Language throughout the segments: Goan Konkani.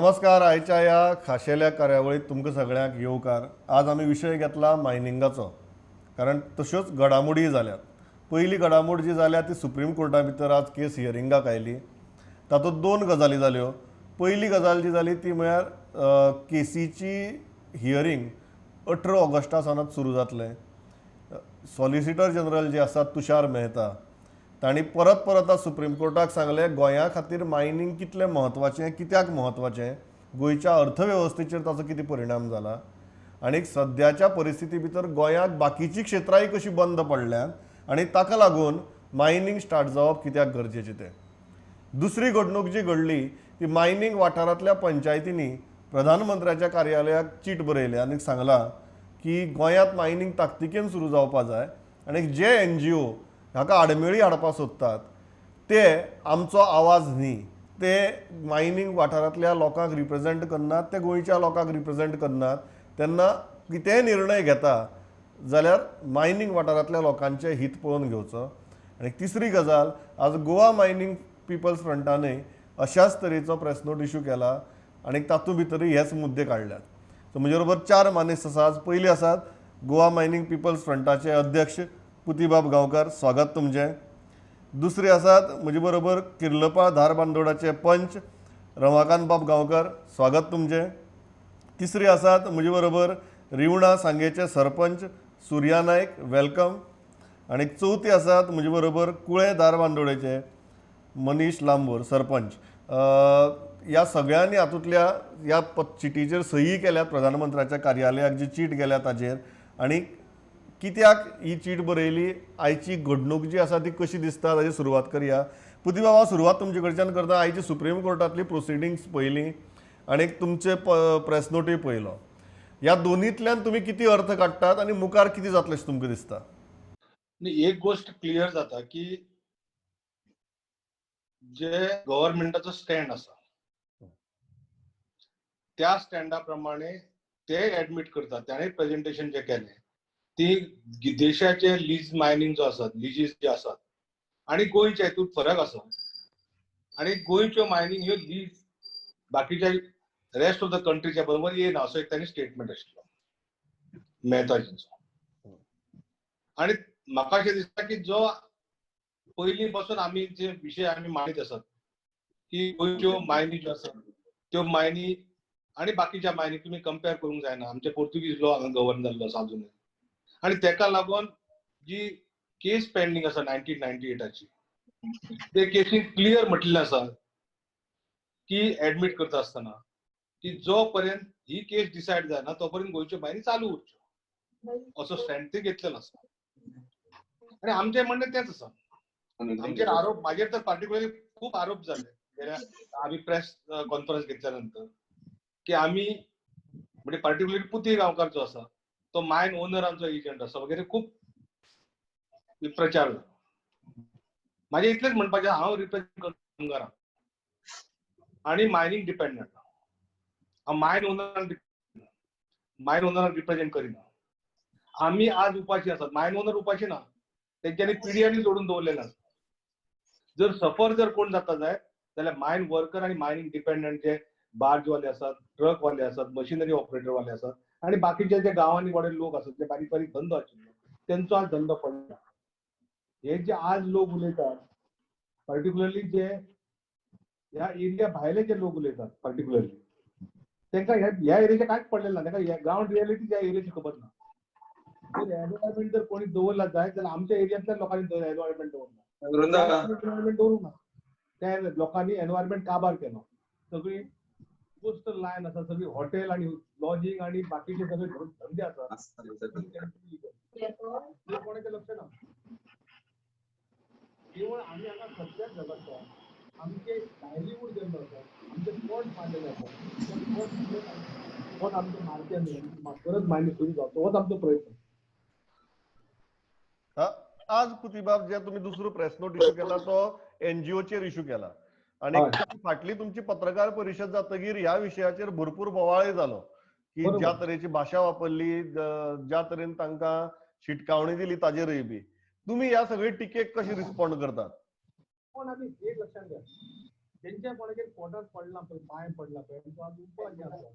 नमस्कार. आयच्या ह्या खाशेल्या कार्यावळीत तुमकां सगळ्यांक येवकार. आज आमी विशय घेतला मायनिंगाचो, कारण तश्योच घडामोडी जाल्यात. पयली घडामोड जी जाल्या ती सुप्रीम कोर्टा भितर आज केस हियरिंगाक आयली. तातूंत दोन गजाली जाल्यो. पयली गजाल जी जाली ती म्हळ्यार केसीची हियरींग 18 ऑगस्टा सावन सुरू जातलें. सॉलिसिटर जनरल जे आसात तुषार मेहता तांणी परत परत आज सुप्रीम कोर्टाक सांगलें गोंया खातीर मायनींग कितलें म्हत्वाचें, कित्याक म्हत्वाचें, गोंयच्या अर्थवेवस्थेचेर ताचो कितें परिणाम जाला आनी सद्याच्या परिस्थिती भितर गोंयाक बाकीचीं क्षेत्रांय कशीं बंद पडल्यांत आनी ताका लागून मायनींग स्टार्ट जावप कित्याक गरजेचें तें. दुसरी घडणूक जी घडली ती मायनींग वाठारांतल्या पंचायतींनी प्रधानमंत्र्याच्या कार्यालयाक चीट बरयल्या आनी सांगलां की गोंयांत मायनींग ताकतिकेन सुरू जावपा जाय आनी जे एनजीओ हाका आडमेळी हाडपाक सोदतात ते आमचो आवाज न्ही, ते मायनींग वाठारांतल्या लोकांक रिप्रेजेंट करनात, ते गोंयच्या लोकांक रिप्रेजेंट करनात. तेन्ना कितेंय निर्णय घेता जाल्यार मायनींग वाठारांतल्या लोकांचें हीत पळोवन घेवचो. आनी तिसरी गजाल, आज गोवा मायनींग पिपल्स फ्रंटानय अशाच तरेचो प्रेस नोट इशू केला आनी तातूंत भितरूय हेच मुद्दे काडल्यात. सो म्हजे बरोबर चार मानेस्त आसात. आज पयली आसात गोवा मायनींग पिपल्स फ्रंटाचे अध्यक्ष पुतीबाब गांवकार, स्वागत तुमचें. दुसरे आसात म्हजे बरोबर किर्लपाळ धारबांदोडाचे पंच रमाकांत बाब गांवकर, स्वागत तुमचें. तिसरे आसात म्हजे बरोबर रिवणा सांगेचे सरपंच सुर्या नायक, welcome. आनी चवथी आसात म्हजे बरोबर कुळे धारबांदोडेचे मनीष लांबोर सरपंच. ह्या सगळ्यांनी हातूंतल्या ह्या चिटीचेर सही केल्यात प्रधानमंत्र्याच्या कार्यालयाक जी चीट गेल्या ताजेर, आनी कित्याक ही चीट बरयली, आयची घडणूक जी आसा ती कशी दिसता ताची सुरवात करया. पुतीबाबा, सुरवात तुमचे कडच्यान करता. आयची सुप्रीम कोर्टांतली प्रोसिडींग्स पळयली आनी तुमचे प्रेस नोटूय पळयलो. ह्या दोनींतल्यान तुमी कितें अर्थ काडटात आनी मुखार कितें जातलें अशें तुमकां दिसता? एक गोष्ट क्लियर जाता की जे गव्हर्मेंटाचो स्टँड आसा त्या स्टँडा प्रमाणे ते एडमीट करतात. ताणें प्रेझेंटेशन जे केलें ती देशाचे लीज मायनींग जो आसात, लिजीस जे आसात आनी गोंयच्या हितून फरक आसा आनी गोंयच्यो मायनींग ह्यो लीज बाकीच्या रेस्ट ऑफ the कंट्रीच्या बरोबर येना असो एक तांणी स्टेटमेंट आशिल्लो मेहताजींचो. आनी म्हाका अशें दिसता की जो पयलीं पासून आमी जे विशय आमी मांडीत आसात की गोंयच्यो मायनी ज्यो आसात त्यो मायनी आनी बाकीच्या मायनी तुमी कंपेर करूंक जायना. आमचे पोर्तुगीज लॉ हांगा गवर्न जाल्लो आसा अजुनूय आनी तेका लागून जी केस पेंडींग आसा 1998ची ते केसीन क्लियर म्हटलें आसा की एडमीट करता आसतना की जो पर्यंत ही केस डिसायड जायना तो पर्यंत गोंयच्यो मायनी चालू उरच्यो असो स्टँड ते घेतलेलो आसा. आनी आमचें म्हणणें तेंच आसा. आमचेर आरोप, म्हाजेर तर पार्टिक्युलरली खूब आरोप जाले गेल्या आमी प्रेस कॉन्फरन्स घेतल्या नंतर की आमी म्हणजे पार्टिक्युलरली पुती गांवकार जो आसा तो मायन ओनरांचो एजंट आसा वगैरे खूब प्रचार जाला. म्हाजें इतलेंच म्हणपाचें, हांव रिप्रेझेंट करता कामगारांक आनी मायनींग डिपेंडंट. हांव मायन ओनरांक मायन ओनरांक रिप्रेझेंट करिना. आमी आज उपाशी आसात, मायन ओनर उपाशी ना, तेंच्यांनी पिढयांनी जोडून दवरलेलें आसा. जर सफर जर कोण जाता जायत जाल्यार मायन वर्कर आनी मायनींग डिपेंडंट जे बार्जवाले आसात, ट्रकवाले आसात, मशिनरी ऑपरेटरवाले आसात आनी बाकीचे जे गांवांनी वाडे लोक आसात जे बारीक बारीक धंदो आशिल्लो तेंचो आज धंदो पडला. हे जे आज लोक उलयतात पर्टिक्युलरली जे ह्या एरिया भायले जे लोक उलयतात पर्टिक्युलरली तेंकां ह्या एरियाचें कांयच पडलेलें ना. तेंकां ग्रावंड रियलिटी ह्या एरियाची खबर ना. जर एनवायरमेंट जर कोणी दवरला जायत जाल्यार आमच्या एरियांतल्या लोकांनी एनवायरमेंट दवरला, एनवायरमेंट दवरूंक ना. त्या लोकांनी एनवायरमेंट काबार केलो. सगळी कोस्टल लायन आसा, सगळी हॉटेल आनी लॉजींग आनी बाकीचे सगळे धंदे आसात, कोणाचें लक्ष ना. केवळ आमी हांगा सद्याक झगडटा, आमचे लायवलीहूड गेल्लो आसा, आमचे पोट मारलेले आसा, पोट आमचें मारचें न्हय, परत मायनी सुरू जावचो होच आमचो प्रयत्न. आज पुतीबाब जे तुमी दुसरो प्रेस नोट इशू केला तो एनजीओचेर इशू केला आनी फाटली तुमची पत्रकार परिशद जातगीर ह्या विशयाचेर भरपूर बोवाळय जालो की ज्या तरेची भाशा वापरली, ज्या तरेन तांकां शिटकावणी दिली ताजेरय बी तुमी ह्या सगळे टिकेक कशी रिस्पॉन्ड करतात? पण आमी एक लक्षात घ्या, तेंच्या कोणाचेर पोटात पडला पळय, पांय पडला पळय, तो आज उपाशी आसा,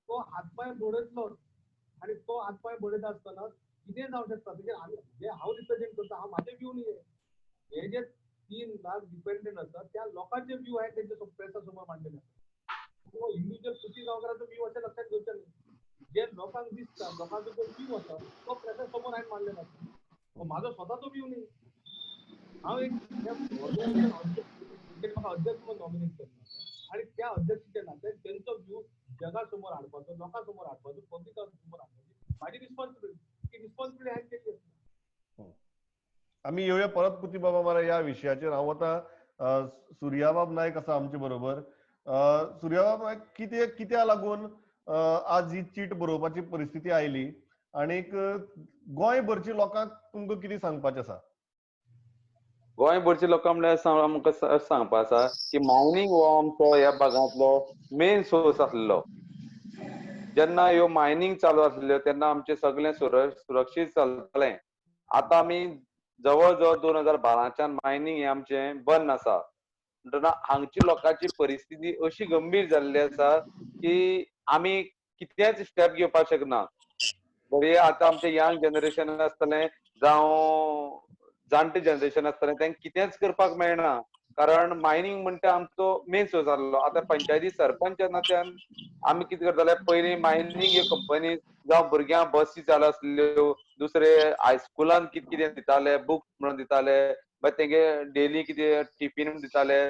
तो हात पांय बडयतलोच. आनी तो हात पांय बडयता आसतना कितेंय जावंक शकता. तेजेर आमी जे हांव रिप्रेझेंट करता, हांव म्हाजे व्यू न्ही, हे जे 3 लाख डिपेंडंट आसा त्या लोकांचे व्यू हांवें तेंच्या प्रेसा समोर मांडलेले आसा. तो इंडिव्हिज्युअल पुती गांवकाराचो व्यू अशें लक्षात घेवचें न्ही, जे लोकांक दिसता, लोकांचो जो व्यू आसा तो प्रेसा समोर हांवें मांडलेलो आसा. म्हाजो स्वताचो व्यू न्ही. हांव एक म्हाका अध्यक्ष म्हणून नॉमिनेट केल्लो आनी त्या अध्यक्षाच्या नात्यान तेंचो व्यू जगा समोर हाडपाचो, लोकां समोर हाडपाचो, पब्लिका समोर हाडपाची म्हाजी रिस्पॉन्सिबिलिटी. ती रिस्पॉन्सिबिलिटी हांवें केली आसता. आमी येवया परत पुती बाबा मारा ह्या विशयाचेर. हांव आतां सुर्याबाब नायक आसा आमचे बरोबर. सुर्याबाब नायक, कित्या लागून आज ही चीट बरोवपाची परिस्थिती आयली आनीक गोंयभरच्या लोकांक तुमकां कितें सांगपाचें आसा? गोंयभरच्या लोकांक म्हणल्यार आमकां सांगपा आसा की मायनींग हो आमचो ह्या भागांतलो मेन सोर्स आसलो. जेन्ना ह्यो मायनींग चालू आसल्यो तेन्ना आमचें सगळें सुरक्षीत चलतालें. आतां आमी जवळ जवळ 2012च्यान मायनींग हें आमचें बंद आसा. म्हणटना हांगची लोकांची परिस्थिती अशी गंभीर जाल्ली आसा की आमी कितेंच स्टेप घेवपाक शकना. बरें, आतां आमचें यंग जनरेशन आसतलें जावं जाणटे जनरेशन आसतलें, तांकां कितेंच करपाक मेळना, कारण मायनींग म्हणटा आमचो मेन सोर्स जाल्लो. आतां पंचायती सरपंच नात्यान आमी कितें करताले, पयलीं मायनींग ह्यो कंपनी जावं भुरग्यांक बसी चालू आसल्यो, दुसरे हायस्कुलान कितें कितें दिताले, बुक म्हणून दिताले, मागीर तेंगे डेली कितें टिफीन दिताले,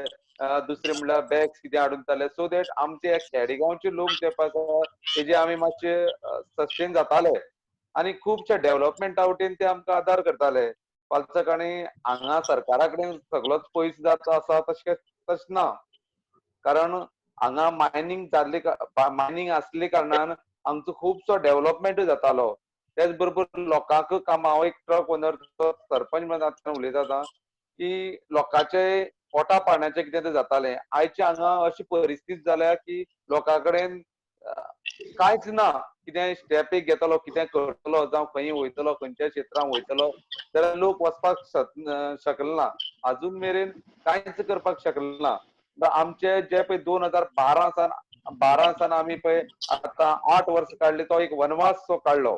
दुसरे म्हणल्यार बॅग्स कितें हाडून दिताले, सो that आमचे खेडेगांवचे लोक जे आसा तेजे आमी मातशे सस्टेन जाताले आनी खुबशे डेव्हलपमेंटा वटेन ते आमकां आदार करताले. पालसक आनी हांगा सरकारा कडेन सगळोच पयस जाता आसा तशें तशें ना, कारण हांगा मायनींग जाल्ले, मायनींग आसले कारणान आमचो खुबसो डेव्हलपमेंटूय जातालो. तेच बरोबर लोकांक काम, हांव एक ट्रक ओनर सरपंच म्हणून उलयता आतां की लोकांचे पोटा पाण्याचें कितें तें जातालें. आयचे हांगा अशी परिस्थिती जाल्या की लोकां कडेन कांयच ना, कितें स्टेप एक घेतलो, कितें करतलो, जावं खंय वयतलो, खंयच्या क्षेत्रांत वयतलो जाल्यार लोक वचपाक शकना, अजून मेरेन कांयच करपाक शकना. आमचे जे पळय 2012 सान 12 सान आमी पळय आतां 8 वर्सां काडली, तो एक वनवास सो काडलो,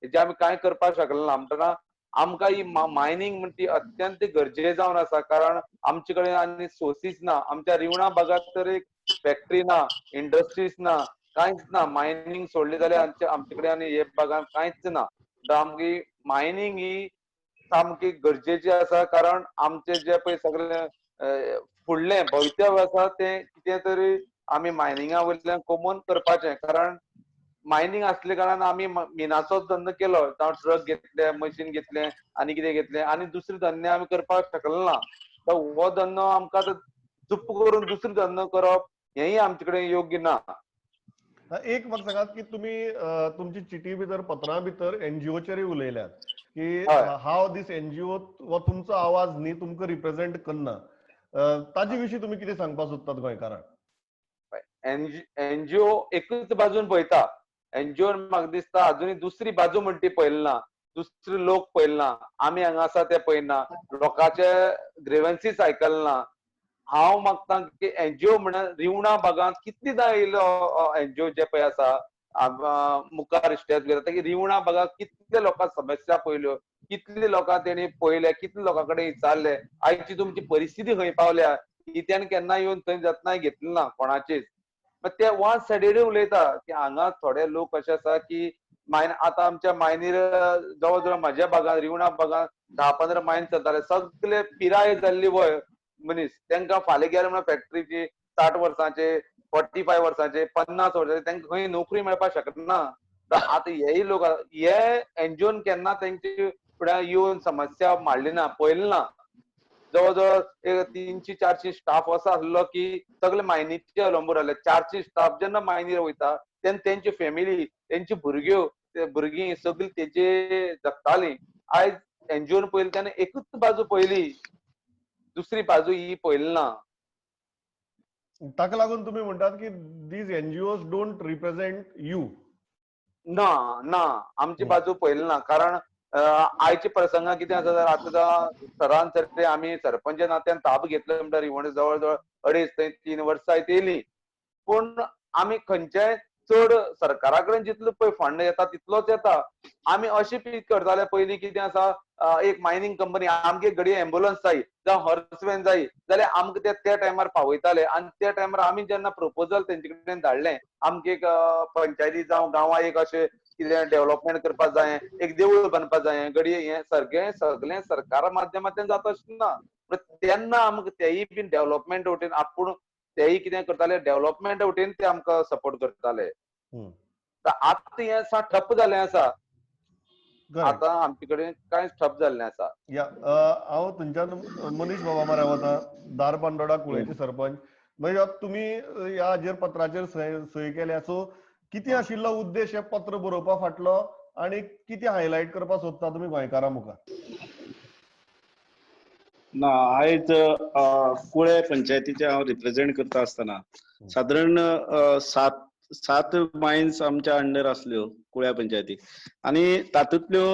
हेजे आमी कांय करपाक शकले ना. म्हणटना आमकां ही मायनींग म्हणटा ती अत्यंत गरजे जावन आसा, कारण आमचे कडेन आनी सोर्सीस ना. आमच्या रिवणा भागांत तर एक फॅक्टरी ना, इंडस्ट्रीज ना, कांयच ना. मायनींग सोडली जाल्यार आमचे कडेन आनी हे भागांत कांयच ना. आमची मायनींग ही सामकी गरजेची आसा, कारण आमचे जे पळय सगळे फुडलें भवितव्य आसा तें कितें तरी आमी मायनिंगा वयल्यान कमोवन करपाचें. कारण मायनींग आसले कारणान आमी मिनाचोच धंदो केलो, जावं ट्रक घेतले, मशीन घेतलें आनी कितें घेतलें, आनी दुसरे धंदे आमी करपाक शकले ना. तर हो धंदो आमकां आतां चुप्प करून दुसरो धंदो करप हेंय आमचे कडेन योग्य ना. एक म्हाका सांगात की तुमी तुमची चिटी भितर, पत्रां भितर एनजीओचेरूय उलयल्यात की हाव दीस एनजीओ हो तुमचो आवाज न्ही, तुमकां रिप्रेझेंट करना, ताजे विशीं तुमी कितें सांगपाक सोदतात गोंयकारांक? एनजीओ एकूच बाजून पळयता, एनजीओ म्हाका दिसता अजूनय दुसरी बाजू म्हणटा ती पळयली ना, दुसरे लोक पळयले ना, आमी हांगा आसा ते पळयना, लोकांचे ग्रिवन्सीस आयकले ना. हांव मागता की एनजीओ म्हणल्यार रिवणा भागांत कितलीदां येयलो एनजीओ जे पळय आसा मुखार स्टेप घेता की रिवणा भागांत कितले लोकांक समस्या पळयल्यो, कितले लोकांक तेणी पळयले, कितले लोकां कडेन विचारले, आयची तुमची परिस्थिती खंय पावल्या ही तेणें केन्ना येवन थंय जतनाय घेतली ना कोणाचीच. ते वन सायडेड उलयता की हांगा थोडे लोक अशे आसा की मायन आतां आमच्या मायनीर जवळ जवळ म्हज्या भागांत रिवणा भागांत 10-15 मायन चलताले, सगळे पिराय जाल्ली वय मनीस, तांकां फाल्यां गेले म्हणून फॅक्टरीची 60 वर्सांचे, 45 वर्सांचे, 50 वर्सांचे, तांकां खंय नोकरी मेळपाक शकना. आतां हेय लोक हे एनजीओन केन्ना तेंची फुडें येवन समस्या मांडली ना, पळयली ना. जवळ जवळ 300-400 स्टाफ असो आसलो की सगळे मायनीचे अवलंबून रावले. 400 स्टाफ जेन्ना मायनीर वयता तेन्ना तेंची फॅमिली, तेंची भुरगीं सगळीं तेजे जगतालीं. आयज एनजीओन पळयली तेन्ना एकूच बाजू पळयली, दुसरी बाजू ही पळयली ना. ताका लागून तुमी म्हणटात की these NGOs don't represent you. ना ना, आमची बाजू पळयली ना, कारण आयचे प्रसंगा कितें आसा जाल्यार आतां सरान सर आमी सरपंच नात्यान ताबो घेतलो म्हणल्यार इवण जवळ जवळ 2.5 ते 3 वर्सां येयली, पूण आमी खंयच्याय चड सरकारा कडेन जितलो पळय फंड येता तितलोच येता. आमी अशी पीक करताले पयलीं कितें आसा, एक मायनींग कंपनी आमगे घडये एम्बुलन्स जाय जावं हॉर्सवेन जाय जाल्यार आमकां ते त्या टायमार पावयताले. आनी त्या टायमार आमी जेन्ना प्रपोजल तेंचे कडेन धाडलें, आमकां एक पंचायती जावं गांवां एक अशें कितें डेव्हलपमेंट करपाक जाय, एक देवूळ बांदपाक जाय, घडये हें सगळें सगळें सरकारा माध्यमांतल्यान जाता अशें ना. तेन्ना आमकां तेयी बीन डेव्हलपमेंट वटेन आपूण तेय कितें करताले, डेव्हलपमेंट वटेन ते आमकां सपोर्ट करताले. आतां हें सा ठप्प जालें आसा, आतां आमचे कडेन कांयच ठप जाल्लें आसा. हांव थंयच्यान मनीष बाबा मरे वता, धारबांदोडा कुळेचे सरपंच. मागीर तुमी ह्या हाजेर पत्राचेर सही केल्या, सो कितें आशिल्लो उद्देश हे पत्र बरोवपा फाटलो आनी कितें हायलायट करपाक सोदता तुमी गोंयकारां मुखार? ना, आयज कुळे पंचायतीचे हांव रिप्रेझेंट करता आसतना सादारण 7 मायन्स आमच्या अंडर आसल्यो कुळ्या पंचायती, आनी तातूंतल्यो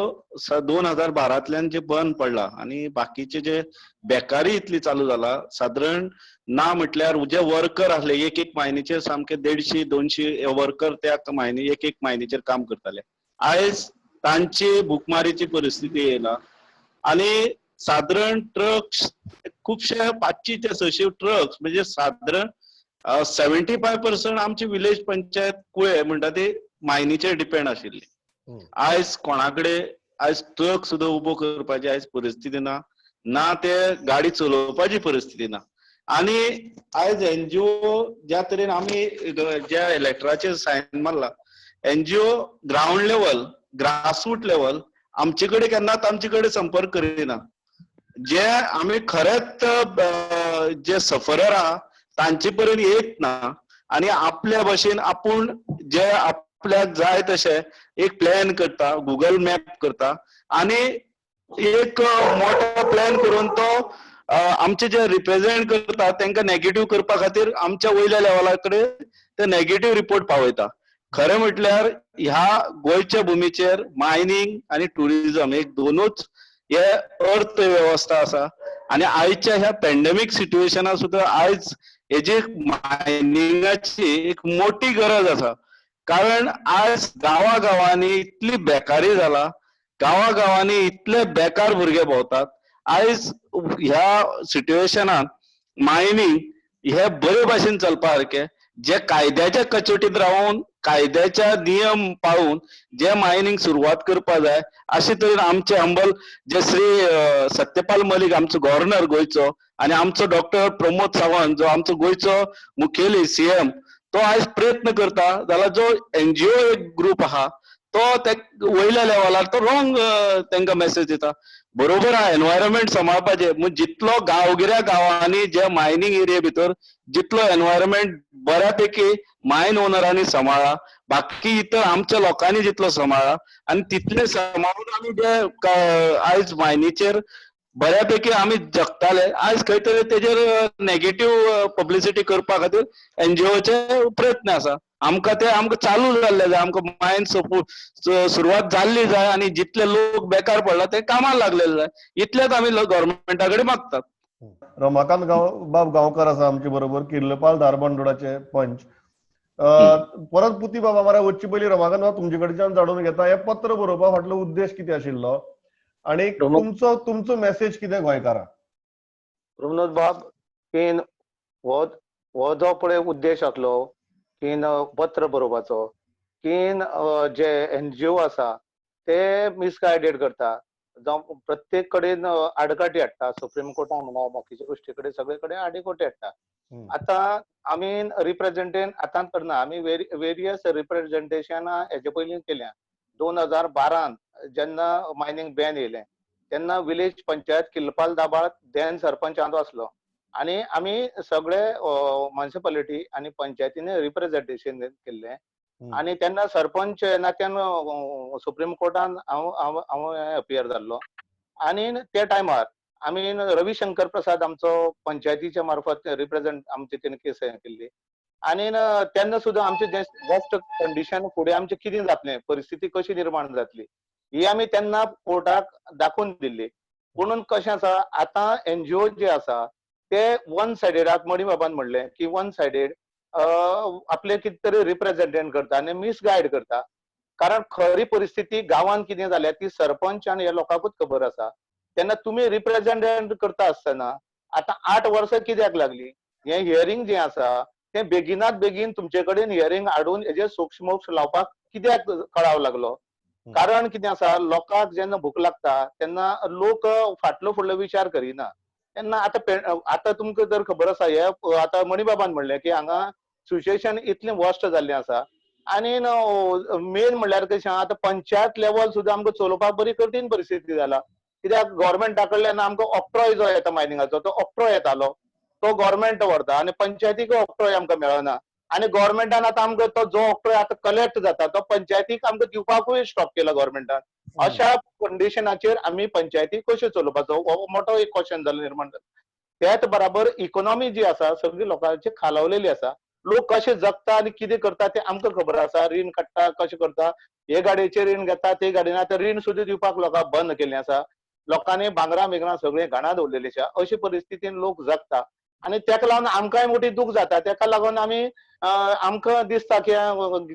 2012 जे बंद पडला आनी बाकीचे जे बेकारी इतली चालू जाला, सादारण ना म्हटल्यार जे वर्कर आसले एक एक मायनीचेर सामके 150-200 वर्कर त्या मायनी एक एक मायनीचेर काम करताले. आयज तांची भुकमारीची परिस्थिती येयला आनी सादारण ट्रक्स खुबशे 500 ते 600 ट्रक्स म्हणजे सादारण 75% आमची विलेज पंचायत कुळे म्हणटा ती मायनीचेर डिपेंड आशिल्ली. आयज कोणाकडे आयज ट्रक सुद्दां उबो करपाची आयज परिस्थिती ना, ना ते गाडी चलोवपाची परिस्थिती ना. आनी आयज एनजीओ ज्या तरेन आमी ज्या इलेक्टराचेर सायन मारला, NGO ground level grassroot level आमचे कडेन केन्नाच आमचे कडेन संपर्क करिना. जे आमी खरेंच जे सफरर आहा तांचे पर्यंत येत ना आनी आपल्या भशेन आपूण जे आपल्याक जाय तशें एक प्लॅन करता, गुगल मॅप करता आनी एक मोठो प्लॅन करून तो आमचे जे रिप्रेझेंट करता तांकां नेगेटीव करपा खातीर आमच्या वयल्या लेवला कडेन ते नेगेटीव रिपोर्ट पावयता. खरें म्हटल्यार ह्या गोंयच्या भुमीचेर मायनींग आनी टुरिझम एक दोनूच हे अर्थवेवस्था आसा आनी आयच्या ह्या पॅन्डेमीक सिट्युएशनाक सुद्दां आयज हेजी मायनिंगाची एक मोठी गरज आसा. कारण आयज गांवा गांवांनी इतली बेकारी जाला, गांवा गांवांनी इतले बेकार भुरगे भोंवतात. आयज ह्या सिट्युएशनान मायनींग हे बरे भाशेन चलपा सारकें, जे कायद्याच्या कचोटीत रावन कायद्याच्या नियम पाळून जे मायनींग सुरवात करपा जाय अशे तरेन आमचे हंबल जे श्री सत्यपाल मलिक आमचो गव्हर्नर गोंयचो आनी आमचो डॉक्टर प्रमोद सावंत जो आमचो गोंयचो मुखेली सीएम तो आयज प्रयत्न करता जाल्यार जो एनजीओ एक ग्रुप आहा तो ते वयल्या लेवलार तो रॉंग तांकां मेसेज दिता. बरोबर आहा, एनवायरमेंट सांबाळपाचें, जितलो गांवगिऱ्या गांवांनी जे मायनींग एरिये भितर जितलो एनवायरमेंट बऱ्यापैकी मायन ओनरांनी सांबाळ्ळा, बाकी इतर आमच्या लोकांनी जितलो सांबाळ्ळा आनी तितले सांबाळून आमी जे आयज मायनीचेर बऱ्यापैकी आमी जगताले, आयज खंय तरी तेजेर नेगेटीव पब्लिसिटी करपा खातीर एनजीओचे प्रयत्न आसा. आमकां ते आमकां चालू जाल्ले जाय, आमकां मायन सुरवात जाल्ली जाय आनी जितले लोक बेकार पडला ते कामाक लागलेले जाय, इतलेच आमी गव्हर्मेंटा कडेन मागतात. रमाकांत बाब गांवकर आसा आमचे बरोबर, किर्लपाल धारबांदोडाचे पंच. परत पुती बाबा मारा वचचे पयलीं रमाकांत बाब तुमचे कडच्यान जाणून घेता, हें पत्र बरोवपा फाटलो उद्देश कितें आशिल्लो आनी तुमचो तुमचो मेसेज कितें गोंयकारांक? रोमनाथ बाब, की हो जो पळय उद्देश आसलो की पत्र बरोवपाचो की जे एनजीओ आसा ते मिसगायडेड करता, जावं प्रत्येक कडेन आडकाठी हाडटा, सुप्रीम कोर्टान म्हणा बाकीच्या गोश्टी कडेन सगळे कडेन आडकोटी हाडटा. आतां आमी रिप्रेझेंटेशन आतां करना, आमी वेरियस रिप्रेझेंटेशनां हेजे पयलीं केल्या. 2012 जेन्ना मायनींग बॅन येयलें तेन्ना village panchayat Kirlapal Dabal then sarpanch हांव आसलो आनी आमी सगळे म्युनिसिपालिटी आनी पंचायतीन रिप्रेझेंटेशन केल्लें आनी तेन्ना सरपंच नात्यान सुप्रीम कोर्टान हांव हांव हांव अपियर जाल्लो. आनी त्या टायमार आमी रविशंकर प्रसाद आमचो पंचायतीच्या मार्फत रिप्रेझेंट आमची तेणी केस केल्ली आनी तेन्ना सुद्दां आमचे बेस्ट कंडिशन फुडें आमचें कितें जातलें, परिस्थिती कशी निर्माण जातली ही आमी तेन्ना कोर्टाक दाखोवन दिल्ली. पुणून कशें आसा, आतां एनजीओ जे आसा ते वन सायडेड, आतां मणी बाबान म्हणलें की वन सायडेड आपले कितें तरी रिप्रेझेंटेट करता आनी मिसगायड करता. कारण खरी परिस्थिती गांवांत कितें जाल्या ती सरपंच आनी ह्या लोकांकूच खबर आसा. तेन्ना तुमी रिप्रेझेंटेट करता आसतना आतां 8 वर्सां कित्याक लागली? हें हियरींग जें आसा तें बेगिनात बेगीन तुमचे कडेन हियरींग हाडून हेजेर सोक्षमोक्ष लावपाक कित्याक कळाव लागलो? कारण कितें आसा, लोकांक जेन्ना भूक लागता तेन्ना लोक फाटलो फुडलो विचार करिना. तेन्ना आतां आतां तुमकां जर खबर आसा, हे आतां मणिबाबान म्हणलें की हांगा सिच्युएशन इतलें वर्स्ट जाल्लें आसा. आनी मेन म्हणल्यार कशें, आतां पंचायत लेवल सुद्दां आमकां चलोवपाक बरी कठीण परिस्थिती जाला. कित्याक गव्हर्मेंटा कडल्यान आमकां ऑक्ट्रॉय जो येता मायनिंगाचो तो ऑक्ट्रॉय येतालो, तो गव्हर्मेंट व्हरता आनी पंचायतीक ऑक्ट्रॉय आमकां मेळना. आनी गव्हर्मेंटान आतां आमकां तो जो ऑक्ट्रॉय आतां कलेक्ट जाता तो पंचायतीक आमकां दिवपाकूय स्टॉप केला गव्हर्मेंटान. अशा कंडिशनाचेर आमी पंचायती कश्यो चलोवपाचो हो मोठो एक क्वेश्चन जालो निर्माण जालो. त्याच बराबर इकोनॉमी जी आसा सगळी लोकांची खालावलेली आसा. लोक कशे जगता आनी कितें करता तें आमकां खबर आसा. रीण काडटा, कशें करता, हे गाडयेचेर रीण घेता, ते गाडयेन आतां रीण सुद्दां दिवपाक लोकांक बंद केल्लें आसा. लोकांनी भांगरां बिंगरां सगळीं घाणा दवरलेली आसा. अशे परिस्थितीन लोक जगता आनी तेका लागून आमकांय मोठी दूख जाता. तेका लागून आमी आमकां दिसता की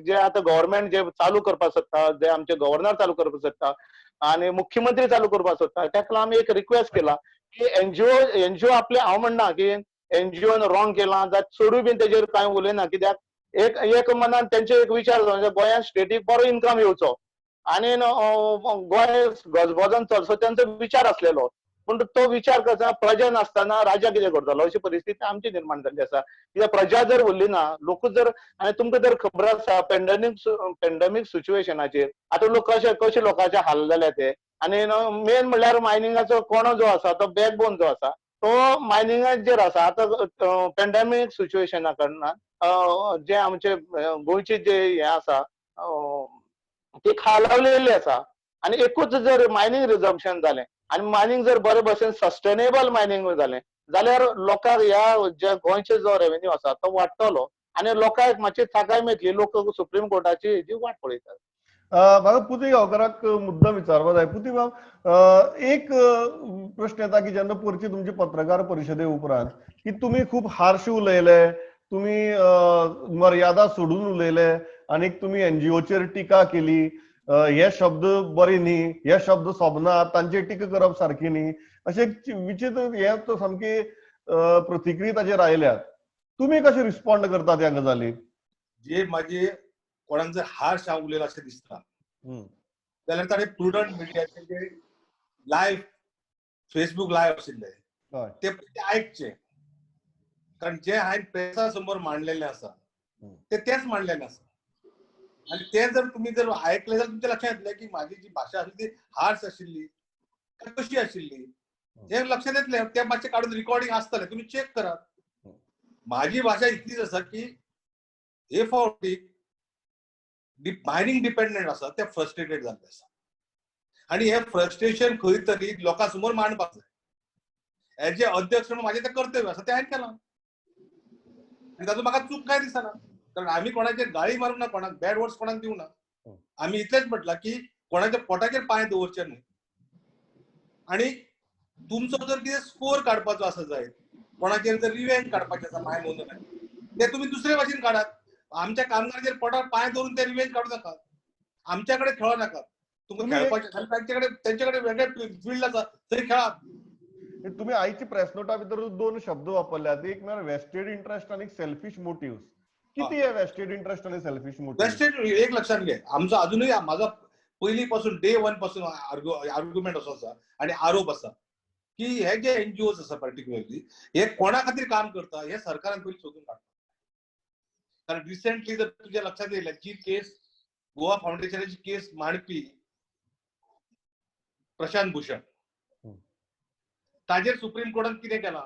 जे आतां गव्हर्मेंट जे चालू करपाक सोदता, जे आमचे गव्हर्नर चालू करपाक सोदता आनी मुख्यमंत्री चालू करपाक सोदता, तेका लागून आमी एक रिक्वेस्ट केला की एनजीओ आपले, हांव म्हणना की एनजीओन रॉंग केलां जाल्यार चडूय बीन तेजेर कांय उलयना. कित्याक एक एक मनान तेंचे एक विचार जावन गोंयांत स्टेटीक बरो इन्कम येवचो आनी गोंय गजबजन चलचो तेंचो विचार आसलेलो. पूण तो विचार करतना प्रजा नासतना राजा कितें करतलो अशी परिस्थिती आमची निर्माण जाल्ली आसा. कित्याक प्रजा जर उरली ना, लोकूच जर, आनी तुमकां जर खबर आसा पेंडेमीक सिच्युएशनाचेर आतां लोक कशे कशे लोकांचे हाल जाल्या ते. आनी मेन म्हणल्यार मायनिंगाचो कोणो जो आसा तो बॅकबोन जो आसा तो मायनिंगाचेर आसा. आतां पेंडेमीक सिच्युएशना कारणान जे आमचे गोंयचे जे हें आसा ती खालावलेली आसा. आनी एकूच जर मायनिंग रिजम्पशन जालें आनी मायनिंग जर बरे भशेन सस्टेनेबल मायनिंग जालें जाल्यार लोकांक ह्या जे गोंयचे जो रेवेन्यू आसा तो वाडटलो आनी लोकांक मातशी थाकाय मेळटली. लोक सुप्रीम कोर्टाची हेजी वाट पळयतात. म्हाका पुती गांवकाराक मुद्दम विचारपाक जाय. पुती बाब, एक प्रश्न येता की जेन्ना परची तुमची पत्रकार परिशदे उपरांत की तुमी खूब हार्श उलयले, तुमी मर्यादा सोडून उलयले आनी तुमी एनजीओचेर टिका केली, हे शब्द बरे न्ही, हे शब्द सोबना, तांचेर टिका करप सारकी न्ही, अशें विचित्र हे तो सामकी प्रतिक्रिया ताचेर आयल्यात. तुमी कशें रिस्पॉन्ड करतात ह्या गजालीक? जे म्हाजे कोणाक जर हार्श हांव उलयला अशें दिसता जाल्यार ताणें प्रुडंट मिडियाचे जे लायव्ह फेसबूक लायव्ह आशिल्ले ते आयकचे. कारण जे हांवें प्रेसा समोर मांडलेले आसा ते तेच मांडलेले आसा. आनी ते जर तुमी जर आयकले जाल्यार तुमच्या लक्षात येतलें की म्हाजी जी भाशा आसली ती हार्श आशिल्ली काय कशी आशिल्ली हें लक्षात येतलें. ते मातशें काडून रिकॉर्डिंग आसतलें, तुमी चॅक करात. म्हाजी भाशा इतलीच आसा की हे फावटी मायनिंग डिपेंडंट आसा ते फ्रस्ट्रेटेड जाल्ले आसा आनी हे फ्रस्ट्रेशन खंय तरी लोकां समोर मांडपाक जाय. एज ए अध्यक्ष म्हणून म्हाजें तें कर्तव्य आसा, तें हांवें केलां आनी तातूंत म्हाका चूक कांय दिसना. कारण आमी कोणाचेर गाळी मारूंक ना, कोणाक बॅड वर्ड्स कोणाक दिवंक ना. आमी इतलेंच म्हटलां की कोणाच्या पोटाचेर पांय दवरचे न्हय. आनी तुमचो जर कितें स्कोर काडपाचो आसा जायत, कोणाचेर जर रिवेंज काडपाचें आसा माय म्हणून, ते तुमी दुसरे भाशेन काडात. आमच्या कामगाराचेर पोटार पांय दवरून ते रिवेंज काडू नाकात, आमच्या कडेन खेळो नाकात. तुमकां खेळपाचें जाल्यार तेंचे कडेन वेगळे फिल्ड आसा थंय खेळात. तुमी आयची प्रेस नोटा भितर दोन शब्द वापरल्यात, एक म्हळ्यार वेस्टेड इंट्रस्ट आनी सेल्फिश मोटिव्स. किती हे वेस्टेड इंट्रस्ट आनी सेल्फिश मोटिव्स? वेस्टेड एक लक्षात घे, आमचो अजुनूय म्हाजो पयलीं पासून डे वन पासून आर्ग्युमेंट असो आसा आनी आरोप आसा की हे जे एनजीओज आसा पर्टिक्युलरली हे कोणा खातीर काम करता हे सरकारान पयलीं सोदून काडटा. कारण रिसेंटली जर तुज्या लक्षात येयलें जी केस गोवा फावंडेशनाची केस मांडपी प्रशांत भूषण, ताजेर सुप्रीम कोर्टान कितें केलां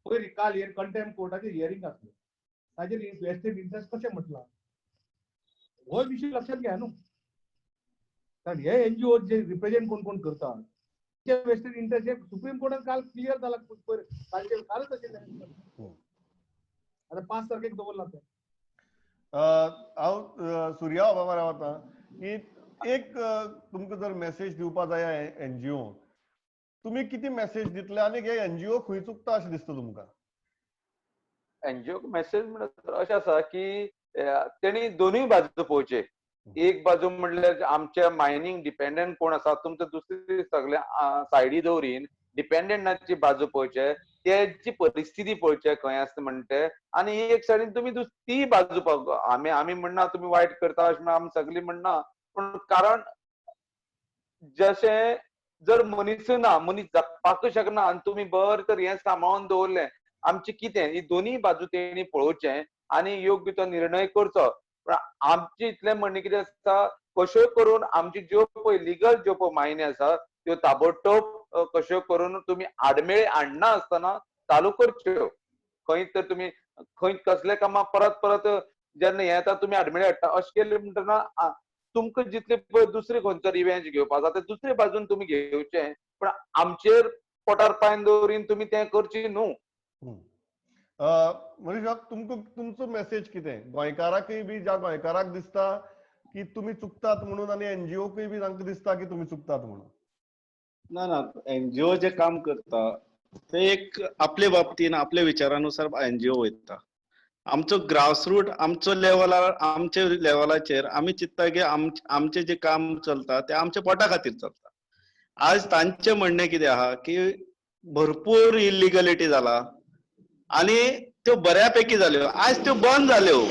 पयर काल कंटेम्प्ट कोर्टाचें हियरींग आसलें, ताजेर वेस्टेड इंट्रस्ट कशें म्हटलां हो विशय लक्षात घ्या न्हू. कारण हे एनजीओ जे रिप्रेझेंट कोण कोण करता ते वेस्टेड इंट्रस्ट हे सुप्रीम कोर्टान काल क्लियर जाला, पयर कालचे कालच आशिल्लें. आतां 5 तारखेक दवरला तें. हांव सुर्या बाबा वता की एक तुमकां जर मेसेज दिवपा जाय एनजीओ, तुमी कितें मेसेज दितले आनी हे एनजीओ खंय चुकता अशें दिसता तुमकां? एनजीओ मेसेज म्हणल्यार अशें आसा की तेणी दोनूय बाजू पळोवचे. एक बाजू म्हणल्यार आमच्या मायनींग डिपेंडंट कोण आसा तुमकां दुसरी सगळे सायडी दवरीन डिपेंडंटाची बाजू पळोवचे, तेची परिस्थिती पळोवचे खंय आसता म्हणटे, आनी एक सायडीन तुमी ती बाजू पळोवप. आमी म्हणना तुमी वायट करता अशें म्हण आमी सगळीं म्हणना, पूण कारण जशें जर मनीस ना, मनीस जगपाकूच शकना आनी तुमी बरें तर हें सांबाळून दवरलें आमचें कितें, ही दोनूय बाजू तेणी पळोवचें आनी योग्य तो निर्णय करचो. पण आमचें इतलें म्हणणें कितें आसता, कश्यो करून आमची ज्यो पळय लिगल ज्यो पळय मायनी आसा त्यो ताबडतोब कश्यो करून तुमी आडमेळी हाडना आसतना चालू करच्यो. खंय तर तुमी खंय कसले कामां परत परत जेन्ना हें येता तुमी आडमेळी हाडटा, अशें केलें म्हणटना तुमकां जितले पळय दुसरी खंयचो रिवेंज घेवपाक जाता दुसरे बाजून तुमी घेवचें, पण आमचेर पोटार पांय दवरीन तुमी तें करचें न्हू. मनीष, तुमकां तुमचो मेसेज कितें गोंयकाराकय बी, ज्या गोंयकाराक दिसता की तुमी चुकतात म्हणून आनी एनजीओकय बी तांकां दिसता की तुमी चुकतात म्हणून? ना ना, एनजीओ जे काम करता ते एक आपले बाबतीन आपल्या विचारानुसार एनजीओ वयता. आमचो ग्रासरूट आमचो लेवलार, आमचे लेवलाचेर आमी चिंत्ता की आमचें जें काम चलता तें आमच्या पोटा खातीर चलता. आज तांचें म्हणणें कितें आहा की भरपूर इलिगलिटी जाला आनी त्यो बऱ्यापैकी जाल्यो, आयज त्यो बंद जाल्यो.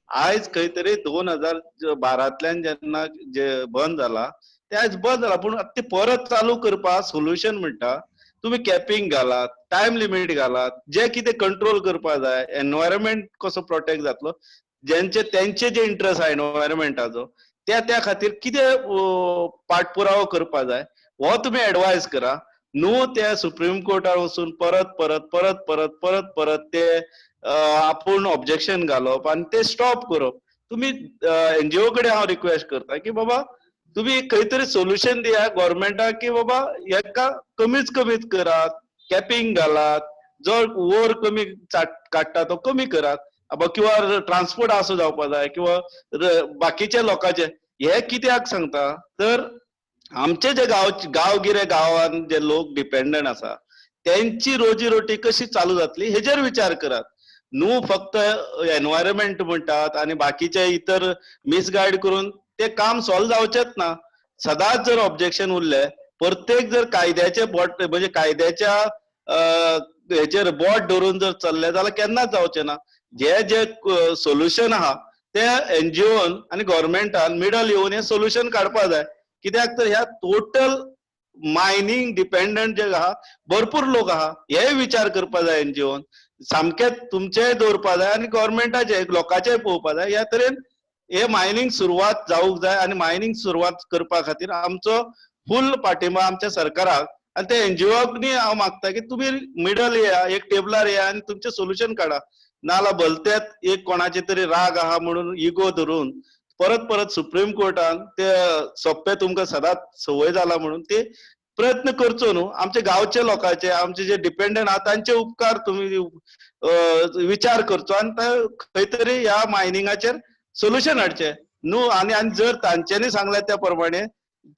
आयज खंय तरी 2012 जेन्ना जे बंद जाला ते आयज बंद जाला, पूण ते परत चालू करपाक सोल्युशन म्हणटा तुमी कॅपिंग घालात, टायम लिमीट घालात, जे कितें कंट्रोल करपाक जाय, एनवायरमेंट कसो प्रोटेक्ट जातलो, जेंचे तेंचे जे इंट्रस्ट आहा एनवायरमेंटाचो त्या त्या खातीर कितें पाठपुरावो करपाक जाय हो तुमी एडवायज करा. न्हू त्या सुप्रीम कोर्टार वचून परत परत परत परत परत परत ते आपूण ऑब्जेक्शन घालप आनी ते स्टॉप करप. तुमी एनजीओ कडेन हांव रिक्वेस्ट करता की बाबा तुमी खंय तरी सोल्युशन दिया गव्हर्मेंटाक की बाबा हेका कमीच कमीच करात, कॅपिंग घालात, जो वोर कमी काडटा तो कमी करात किंवा ट्रान्सपोर्ट असो जावपा जाय किंवा बाकीच्या लोकांचे. हे कित्याक सांगता तर आमचे जे गांवगिरे गांवान जे लोक डिपेंडंट आसा तेंची रोजी रोटी कशी चालू जातली हेजेर विचार करात. न्हू फक्त एनवायरमेंट म्हणटात आनी बाकीचे इतर मिसगायड करून ते काम सॉल्व जावचेच ना. सदांच जर ऑब्जेक्शन उरले, प्रत्येक जर कायद्याचे बोट म्हणजे कायद्याच्या हेचेर बोट धरून जर चल्ले जाल्यार केन्नाच जावचें ना. जे जे सोल्युशन आहा ते एनजीओन आनी गव्हर्मेंटान मिडल येवन हे सोल्युशन काडपा जाय. कित्याक तर ह्या टोटल मायनींग डिपेंडंट जे आहा भरपूर लोक आहा, हे विचार करपा जाय एनजीओन, सामकें तुमचेय दवरपा जाय आनी गव्हर्मेंटाचे लोकांचेय पळोवपा जाय. ह्या तरेन हे मायनींग सुरवात जावंक जाय आनी मायनींग सुरवात करपा खातीर आमचो फूल पाठिंबा आमच्या सरकाराक आनी ते एनजीओकनी हांव मागता की तुमी मिडल येया, एक टेबलार येया आनी तुमचें सोल्युशन काडा. नाजाल्यार भलत्यात एक कोणाचे तरी राग आहा म्हणून इगो धरून परत परत सुप्रीम कोर्टान ते सोंपें तुमकां सदांच संवय जाला म्हणून ते प्रयत्न करचो न्हू. आमचे गांवचे लोकांचे आमचे जे डिपेंडंट आहा तांचे उपकार तुमी विचार करचो आनी खंय तरी ह्या मायनिंगाचेर सोल्युशन हाडचें न्हू. आनी आनी जर तांच्यांनी सांगलें त्या प्रमाणे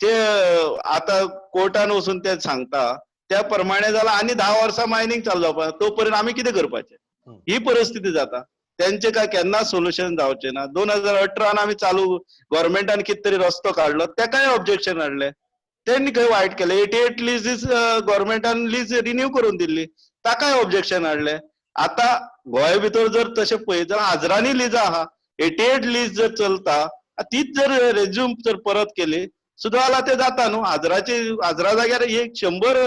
ते आतां कोर्टान वचून ते सांगता त्या प्रमाणे जाल्यार आनी 10 वर्सां मायनींग चालू जावपा, तो पर्यंत आमी कितें करपाचें? ही परिस्थिती जाता. तेंचे काय केन्ना सोल्युशन जावचें ना. 2018 आमी चालू गव्हर्मेंटान कितें तरी रस्तो काडलो, तेकाय ऑब्जेक्शन हाडलें, तेणी खंय वायट केलें. 88 लिजीस गव्हर्मेंटान लीज रिन्यू करून दिल्ली, ताकाय ऑब्जेक्शन हाडलें. आतां गोंय भितर जर तशें पळयत जाल्यार हजरांनी लिजां आहा, 88 लीज जर चलता तीच जर रेज्यूम जर परत केली सुद्दां जाल्यार ते जाता न्हू. हजरा जाग्यार एक 100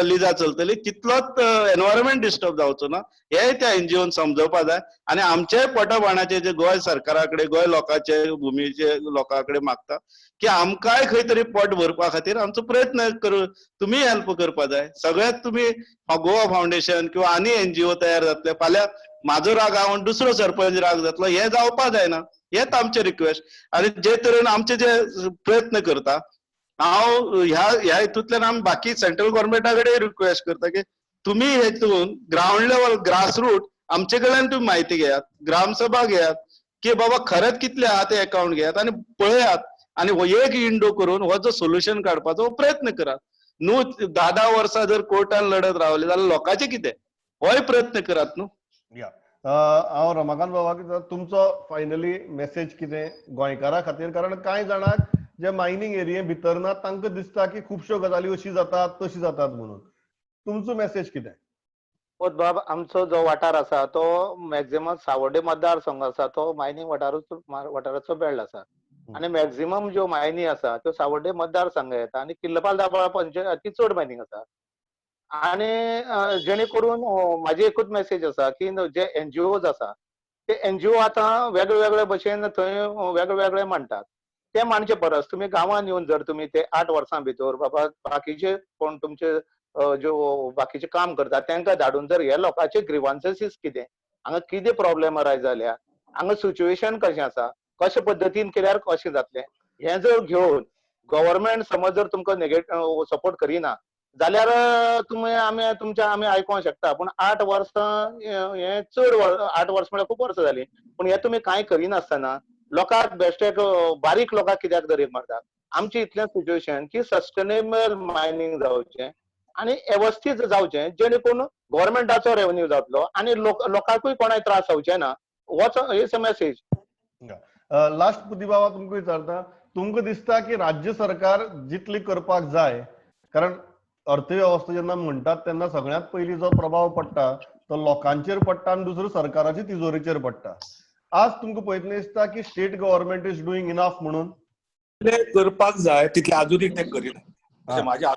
लिजां चलतली, तितलोच एनवायरमेंट डिस्टर्ब जावचो ना. हे त्या एनजीओन समजोवपा जाय आनी आमचेय पोटाभाणाचे जे गोंय सरकारा कडेन, गोंय लोकांचे भुमीचे लोकां कडेन मागता की आमकांय खंय तरी पोट भरपा खातीर आमचो प्रयत्न करू, तुमी हेल्प करपा जाय. सगळ्यात तुमी गोवा फावंडेशन किंवा आनी एनजीओ तयार जातले, फाल्यां म्हाजो राग आहा दुसरो सरपंच राग जातलो, हे जावपा जायना. हेच आमचे रिक्वेस्ट. आनी जे तरेन आमचे जे प्रयत्न करता हांव ह्या ह्या हितूंतल्यान आमी बाकी सेंट्रल गव्हर्मेंटा कडेन रिक्वेस्ट करता की तुमी हेतून ग्रावंड लेवल ग्रासरूट आमचे कडल्यान तुमी म्हायती घेयात, ग्रामसभा घेयात की बाबा खरेंच कितले आहा ते अकाउंट घेयात आनी पळयात आनी हो एक विंडो करून हो जो सोल्युशन काडपाचो प्रयत्न करात. न्हू 10-10 वर्सां जर कोर्टान लढत रावले जाल्यार लोकांचें कितें, होय प्रयत्न करात न्हू. हांव रमाकांत बाबाक तुमचो फायनली मेसेज कितें गोंयकारा खातीर, कारण कांय जाणांक जे मायनींग एरिये भितर ना तांकां दिसता की खुबश्यो गजाली अशी जातात तशी जातात म्हणून, तुमचो मेसेज कितें? बाब, आमचो जो वाठार आसा तो मॅक्झिमम सावर्डे मतदारसंघ आसा तो मायनींग वाठाराचो बेल्ट आसा आनी मॅक्झिमम ज्यो मायनी आसा त्यो सावर्डे मतदारसंघ येता आनी किल्लपाल दाबोळा पंचायती चड मायनींग आसा. आनी जेणे करून म्हाजी एकूच मेसेज आसा की जे एनजीओज आसा ते एनजीओ आतां वेगळे वेगळे भशेन थंय वेगळे वेगळे मांडटात, ते मांडचे परस तुमी गांवांत येवन जर तुमी ते 8 वर्सां भितर बाबा बाकीचे कोण तुमचे ज्यो बाकीचे काम करतात तांकां धाडून जर ह्या लोकांचे ग्रिवान्सीस कितें, हांगा कितें प्रॉब्लेम अरायज जाल्या, हांगा सिच्युएशन कशें आसा, कशे पद्दतीन केल्यार कशें जातलें, हें जर घेवन गव्हर्मेंट समज जर तुमकां नेगेटिव्ह सपोर्ट करिना जाल्यार तुमी आमी तुमच्या आमी आयकोंक शकता. पूण 8 वर्सां हें चड, 8 वर्सां म्हळ्यार खूब वर्सां जालीं, पूण हें तुमी कांय करिनासतना लोकांक बेश्टेक बारीक लोकांक कित्याक दरेक मारता. आमचें इतलें सिच्युएशन की सस्टेनेबल मायनींग जावचें आनी वेवस्थीत जावचें जेणे करून गव्हर्मेंटाचो रेवन्यू जातलो आनी लोकांकूय कोणाक त्रास जावचे ना. होच is a message. Last Pudi बाबा तुमकां विचारता, तुमकां दिसता की राज्य सरकार जितली करपाक जाय, कारण अर्थवेवस्था जेन्ना म्हणटात तेन्ना सगळ्यांत पयलीं जो प्रभाव पडटा तो लोकांचेर पडटा आनी दुसरो सरकाराचे तिजोरेचेर पडटा. आज तुमकां पळयतना दिसता की state government is doing enough म्हणून? करपाक जाय तितले अजूनय ते करिना अशें म्हाजें.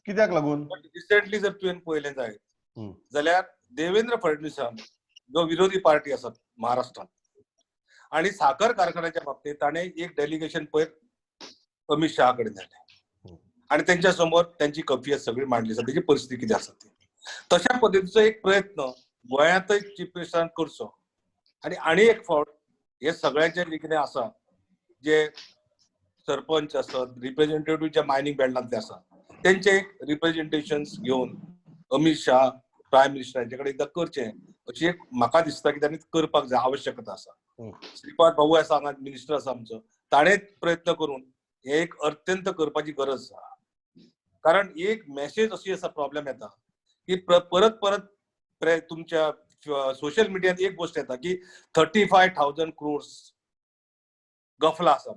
कित्याक लागून? रिसेंटली जर तुवें पळयलें जायत जाल्यार देवेंद्र फडणवीसान जो विरोधी पार्टी आसा महाराष्ट्रांत आनी साखर कारखान्याच्या बाबतींत ताणें एक डेलिगेशन पयर अमित शहा कडेन धाडलें आनी तेंच्या समोर तेंची कफियत सगळी मांडली आसा, तेजी परिस्थिती कितें आसा ती. तशा पद्दतीचो एक प्रयत्न गोंयांतय चीफ मिनिस्टरान करचो आनी आनी एक फावट हे सगळ्यांचे जे कितें आसा, जे सरपंच आसत, रिप्रेझेंटेटिव्ह जे मायनींग बेल्टांतले आसा तेंचे एक रिप्रेझेंटेशन घेवन अमित शाह प्रायम मिनिस्टर हांचे कडेन एकदां करचें अशी एक म्हाका दिसता की तांणी करपाक जाय, आवश्यकता आसा. श्रीपाद भाऊ आसा हांगा, मिनिस्टर आसा आमचो, ताणें प्रयत्न करून हे एक अत्यंत करपाची गरज आसा. कारण एक मेसेज अशी आसा, प्रॉब्लेम येता की परत परत तुमच्या सोशल मिडियात एक गोष्ट येता की 35,000 क्रोर्स गफला आसा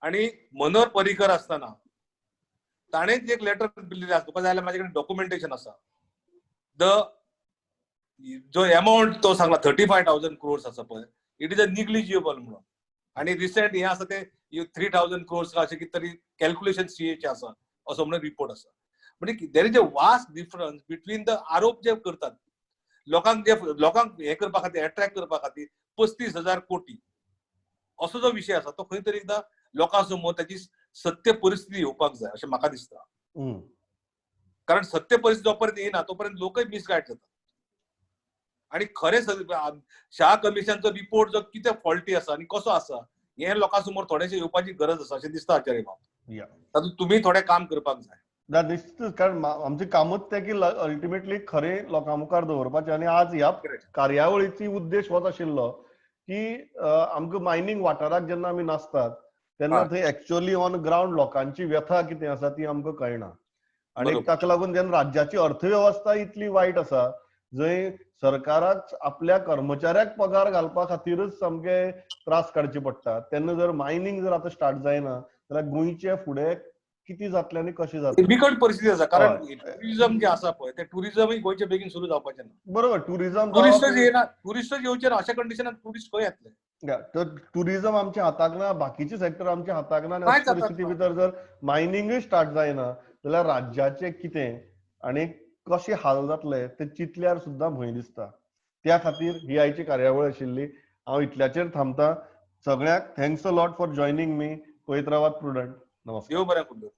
आनी मनोहर पर्रीकर आसतना ताणें एक लेटर दिल्लें आसा, तुका जाय जाल्यार म्हाजे कडेन डॉक्युमेंटेशन आसा. The जो एमाउंट तो सांगला 35,000 क्रोर्स आसा पळय, it is a negligible म्हणून. आनी रिसेंट हें आसा ते 3,000 क्रोर्स अशें कितें तरी कॅल्क्युलेशन सीएचें आसा असो म्हणून रिपोर्ट आसा. म्हणजे there is a vast difference between the आरोप जे करतात लोकांक, जे लोकांक हें करपा खातीर, एट्रॅक्ट करपा खातीर 35,000 कोटी असो जो विशय आसा तो खंय तरी एकदां लोकां समोर ताची सत्य परिस्थिती येवपाक जाय अशें म्हाका दिसता. कारण सत्य परिस्थिती जोपर्यंत येना तोपर्यंत लोकय मिसगायड जातात. आनी खरें शाह कमिशनचो रिपोर्ट जो कितें फॉल्टी आसा आनी कसो आसा हें लोकां समोर थोडेशें येवपाची गरज आसा अशें दिसता आचार्य बाब. तातूंत तुमी थोडें काम करपाक जाय. ना निश्चितच, कारण आमचें कामूच तें की अल्टिमेटली खरें लोकां मुखार दवरपाचें. आनी आज ह्या कार्यावळीची उद्देश होच आशिल्लो की आमकां मायनींग वाठाराक जेन्ना आमी नासतात तेन्ना थंय एक्च्युअली ऑन ग्रावंड लोकांची व्यथा कितें आसा ती आमकां कळना. आनी ताका लागून जेन्ना राज्याची अर्थवेवस्था इतली वायट आसा, जंय सरकाराक आपल्या कर्मचाऱ्याक पगार घालपा खातीरच सामके त्रास काडचे पडटा, तेन्ना जर मायनींग जर आतां स्टार्ट जायना जाल्यार गोंयचे फुडें कितें जातलें आनी कशें जातलें, बिकट परिस्थिती आसा. कारण टुरिझम जें आसा पळय तें टुरिझमय गोंयचे बेगीन सुरू जावपाचें ना. बरोबर, टुरिझम टुरिस्टच येना, टुरिस्टच येवचे ना अशा कंडिशनान टुरिस्ट खंय येतले? तर टुरिझम आमच्या हाताक ना, बाकीचे सेक्टर आमच्या हाताक ना. आनी परिस्थिती भितर जर मायनिंगूय स्टार्ट जायना जाल्यार राज्याचें कितें आनी कशें हाल जातले ते चिंतल्यार सुद्दां भंय दिसता. त्या खातीर ही आयची कार्यावळ आशिल्ली. हांव इतल्याचेर थांबता. सगळ्यांक thanks a lot for joining me. पळयत रावात प्रुडंट. नमस्कार. देव बरें करूं.